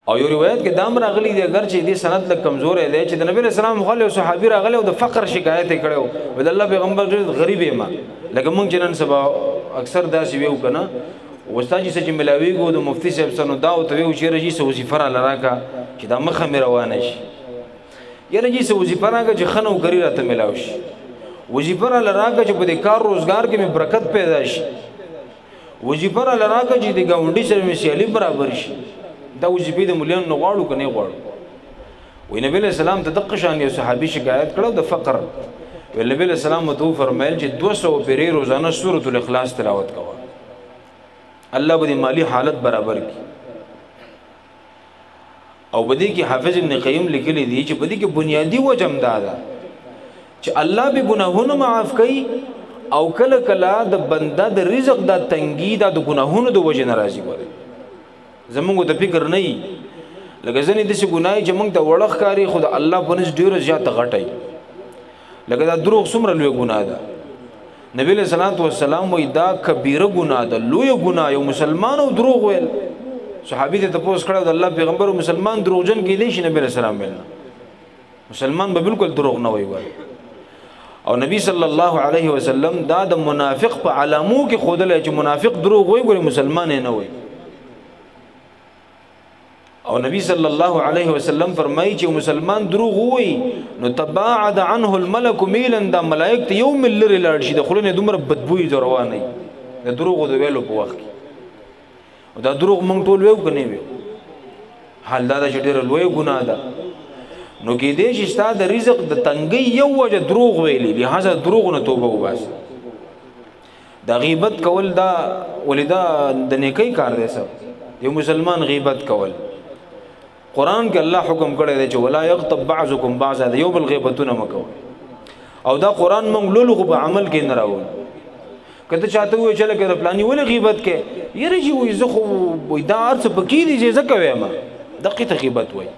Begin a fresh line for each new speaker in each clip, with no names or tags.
او یو روایت کې دام راغلی دی، اگر چې دې سند لږ کمزوری دی، چې د نبی علیه السلام خو یو صحابي راغلی او د فقر شکایت یې کړی و، د الله پیغمبر ډېر غریب یم، لکه موږ چې نن سبا اکثر داسې ویو که نه، استاد جي څه چې ملاویږو د مفتي صاحب سره، نو دا ورته ویو چې یاره جي څه وظیفه راله راکړه چې دا مخه مې روانه شي، یاره جي څه وظیفه راکړه چې ښه نوکري راته میلاو شي، وظیفه راله راکړه چې په دې کار روزګار کې مې برکت پیدا شي، وظیفه راله راکړه چې د ګاونډي سره مې سیالي برابر شي. دا وظیفې د ملیانو نه غواړو که نه غواړو؟ وایي نبي علیه السلام ته دقه شان یو صحابي شکایت کړو د فقر، ویل نبي علیه السلام ورته وفرمیل چې 200 پیرې روزانه سورة الاخلاص تلاوت کوه، الله به دې مالی حالت برابر کړي. او په دې کې حافظ ابن قیم لیکلي دي چې په دې کې بنیادي وجه هم دا ده چې الله به ګناهونه معاف کوي، او کله کله د بنده د رزق دا تنګي دا د ګناهونو د وجې نه راځي. ګورئ زمونږ ته فکر نه وي، لکه ځینې داسې ګناه چې موږ ته وړه ښکاري خو د الله په نزد ډېره زیاته غټه وي، لکه دا دروغ څومره لویه ګناه ده. نبی علیہ الصلوۃ والسلام وایي دا کبیره ګناه ده، لویه ګناه، یو مسلمان او دروغ ویل. صحابي ته تپوس کړی د الله پیغمبر مسلمان دروغجن کېدی شي؟ نبی علیہ السلام ویل نه، مسلمان به بالکل دروغ نه وایي. ګورئ او نبی صلی الله علیه وسلم دا د منافق په علامو کې ښودلی چې منافق دروغ وایي، ګورې مسلمان یې نه وایي. او نبی صلی الله علیه وسلم فرمایي چې مسلمان دروغ وایي نو تباعد عنه الملک میلا، دا ملائک ته یو میل لرې لاړ شي، د خولې نه دومره بدبوی روانه وي د دروغو د ویلو په وخت کې. او دا دروغ موږ ټول ویو که نه ویو؟ حال دا ده چې ډېره لویه ګناه ده. نو کېدای شي ستا د رزق د تنګۍ یو وجه دروغ ویلي، لهذا دروغ نه توبه وباسه. دا غیبت کول دا ولې دا د نیکۍ کار دی؟ سب یو مسلمان غیبت کول، قرآن کې الله حکم کړی دی چې ولا یغتب بعضکم بعضا، د یو بل غیبتونه مه کوئ. او دا قرآن موږ لولو خو په عمل کې نه راوړو. که ته چاته ووایې چې لکه د فلاني ولې غیبت کوې، یاره چې وایي زه خو وایي دا هر څه پکې دي چې زه کوم، دقې ته غیبت وایي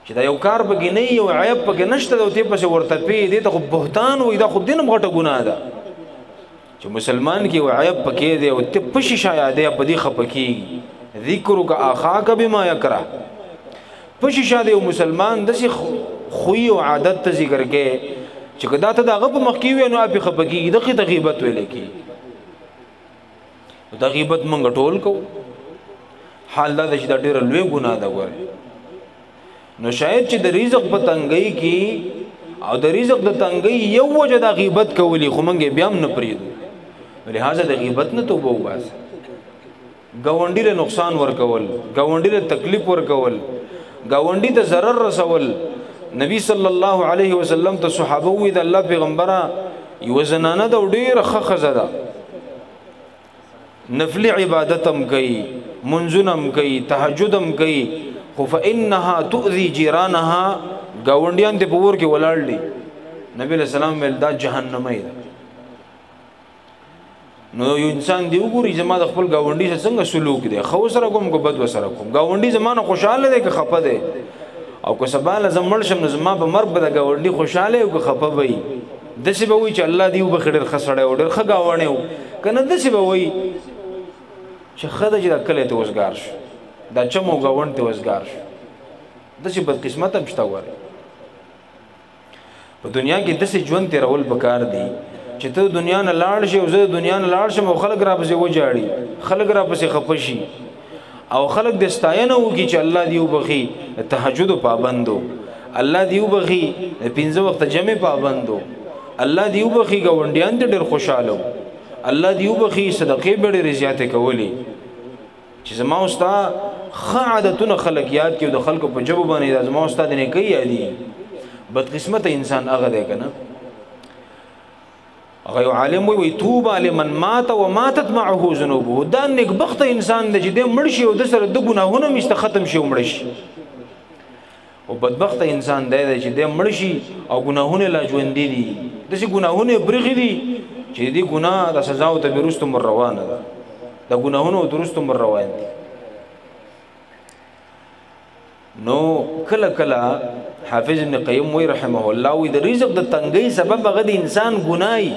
چې دا یو کار پکې نه یو عیب پکې نشته دی او ته پسې ورته پې، دې ته خو بهتان وایي، دا خو دې نه هم غټه ګناه ده چې مسلمان کې یو عیب پکې دی او ته پشي شایه دی په دې خفه کېږي. ذکرک اخاک بما یکره، پشي شا دی یو مسلمان داسې خوی او عادت ته ذکر کوي چې که دا ته د هغه په مخ کې وي نو اپې خفه کېږي، دقې ته غیبت ویلی کېږي. دا غیبت موږ ټول کوو، حال دا ده چې دا ډېره لویه ګناه ده. ګورئ نو شاید چې د رزق په تنګۍ کې او د رزق د تنګۍ یو وجه دا غیبت کولی، خو موږ یې بیا هم نه پرېږدو، لهذا د غیبت نه توبه وباسه. ګاونډي له نقصان ورکول، ګاونډي له تکلیف ورکول، ګاونډي ته ضرر رسول. نبی صلی الله علیه وسلم ته صحابه وویل د الله پیغمبره یوه زنانه ده او ډېره ښه ښځه ده، نفلي عبادت هم کوي، منځونه هم کوي، تهجد هم کوي، خو فإنها تؤذي جیرانها، ګاونډیان دې په اور کې ولاړ دي. نبی علیہ السلام ویل دا جهنمۍ ده. نو یو انسان دی وګوري زما د خپل ګاونډي سره څنګه سلوک دی، ښه ورسره کوم که بد ورسره کوم، ګاونډي زما نه خوشحاله دی که خفه دی، او که سبا له زه مړ شم نو زما په مرګ به د ګاونډي خوشحاله او که خفه به وي. داسې به وایي چې الله دې وبخښي ډېر ښه سړی و، ډېر ښه ګاونډی و، که نه داسې به وایي چې ښه ده چې دا کلی ته وزګار شو، دا چم او ګاونډ ته وزګار شو. داسې بدقسمت هم شته. ګورئ په دنیا کې داسې ژوند تېرول پکار دي چې ته دنیا نه لاړ شې او زه دنیا نه لاړ شم او خلک راپسې وژاړي، خلک راپسې خفه شي او خلک د ستاینه وکړي چې الله دې وبخښي د تهجدو پابند و، الله دې وبخښي د پنځه وخته جمع پابند و، الله دې وبخښي ګاونډیان دې ډېر خوشحاله و، الله دې وبخښي صدقې به ډېرې زیاتې کولې. چې زما او ستا ښه عادتونه خلک یاد کړي او د خلکو په ژبو باندې دا زما او ستا د نیکۍ یادېږي. بدقسمته انسان هغه دی که نه. هغه یو عالم وایي طوبی لمن مات و ماتت معه ذنوبه، دا نیکبخته انسان دی چې دی مړ شي او ده سره د ګناهونه هم شته ختم شي او مړ شي. او بدبخته انسان دی چې دی مړ شي او ګناهونه لا ژوندي دي، داسې ګناهونه یې پرېښي دي چې دې ګناه د سزا ورته بیا وروسته مر روانه ده، د ګناهونو ورته وروسته مر روان دي. نو کله کله حافظ ابن قیم وایي رحمه الله وایي د رزق د تنګۍ سبب هغه د انسان ګناه وي.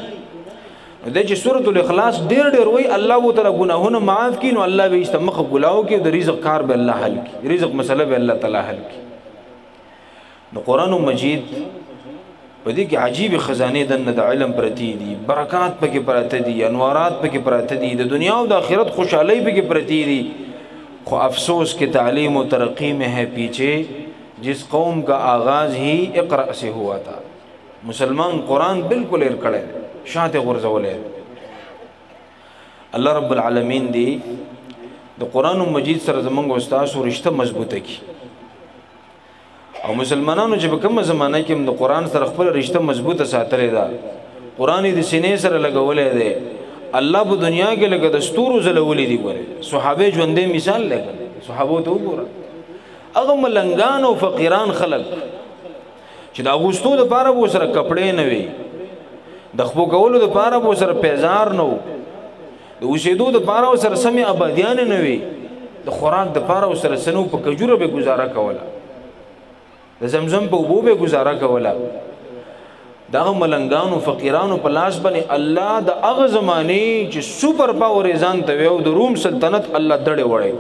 نو د چې سورۃ الاخلاص ډیر ډیر وای، الله و تعالی ګناهونه معاف کړي، نو الله به ایسته مخ ګلاو کې د رزق کار به الله حل کړي، رزق مسله به الله تعالی حل کړي. نو قرآن مجید په دې کې عجیب خزانه دنه د علم پرتی دي، برکات پکې پراته دي، انوارات پکې پراته دي، د دنیا او د آخرت خوشحالي پکې پرتی دي. خو افسوس کې تعلیم و ترقی میں ہے پیچھے، جس قوم کا آغاز ہی اقرأ سے ہوا تھا. مسلمان قرآن بالکل ایر کړی، شاته غورځولی. الله رب العالمین دی د قرآن مجید سره زمونږ او ستاسو رشته مضبوطه کړي. او مسلمانانو چې په کومه زمانه کې هم د قرآن سره خپله رشته مضبوطه ساتلې ده، قرآن یې د سینې سره لګولی دی، الله په دنیا کې لکه د ستورو ځلولي دي. ګورې صحابه ژوندی مثال دی، صحابو ته وګوره، هغه ملنګان او فقیران خلک چې د اغوستو دپاره به ورسره کپړې نه وي، د خپو کولو دپاره به ورسره پیزار نه و، د اوسېدو دپاره ورسره سمې ابادیانې نه وي، د خوراک دپاره ورسره څه نه و، په کجوره به ګزاره کوله، د زمزم په اوبو به ګزاره کوله. دغه ملنګانو فقیرانو په لاس باندې الله د هغه زمانې چې سپر پاور یې ځان ته وی او د روم سلطنت الله دړې وړی،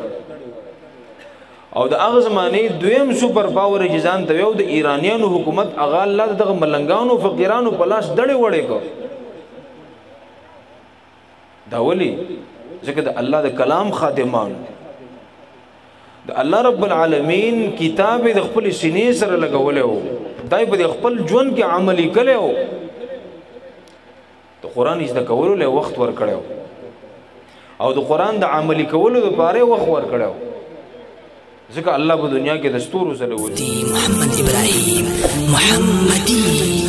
او د هغه زمانې دویم سپر پاور چې ځان ته وی او د ایرانیانو حکومت هغه الله دغه ملنګانو فقیرانو په لاس دړې وړی کو. دا ولې؟ ځکه د الله د کلام خادمان، د الله رب العالمین کتاب یې د خپلې سینې سره لګولی و، دا یې په دې خپل ژوند کې عملي کړی و، د قرآن زده کولو له وخت ورکړی و، او د قرآن د عملي کولو دپاره یې وخت ورکړی و، ځکه الله په دنیا کې د ستورو ځلولي.
محمد ابراهیم محمدي.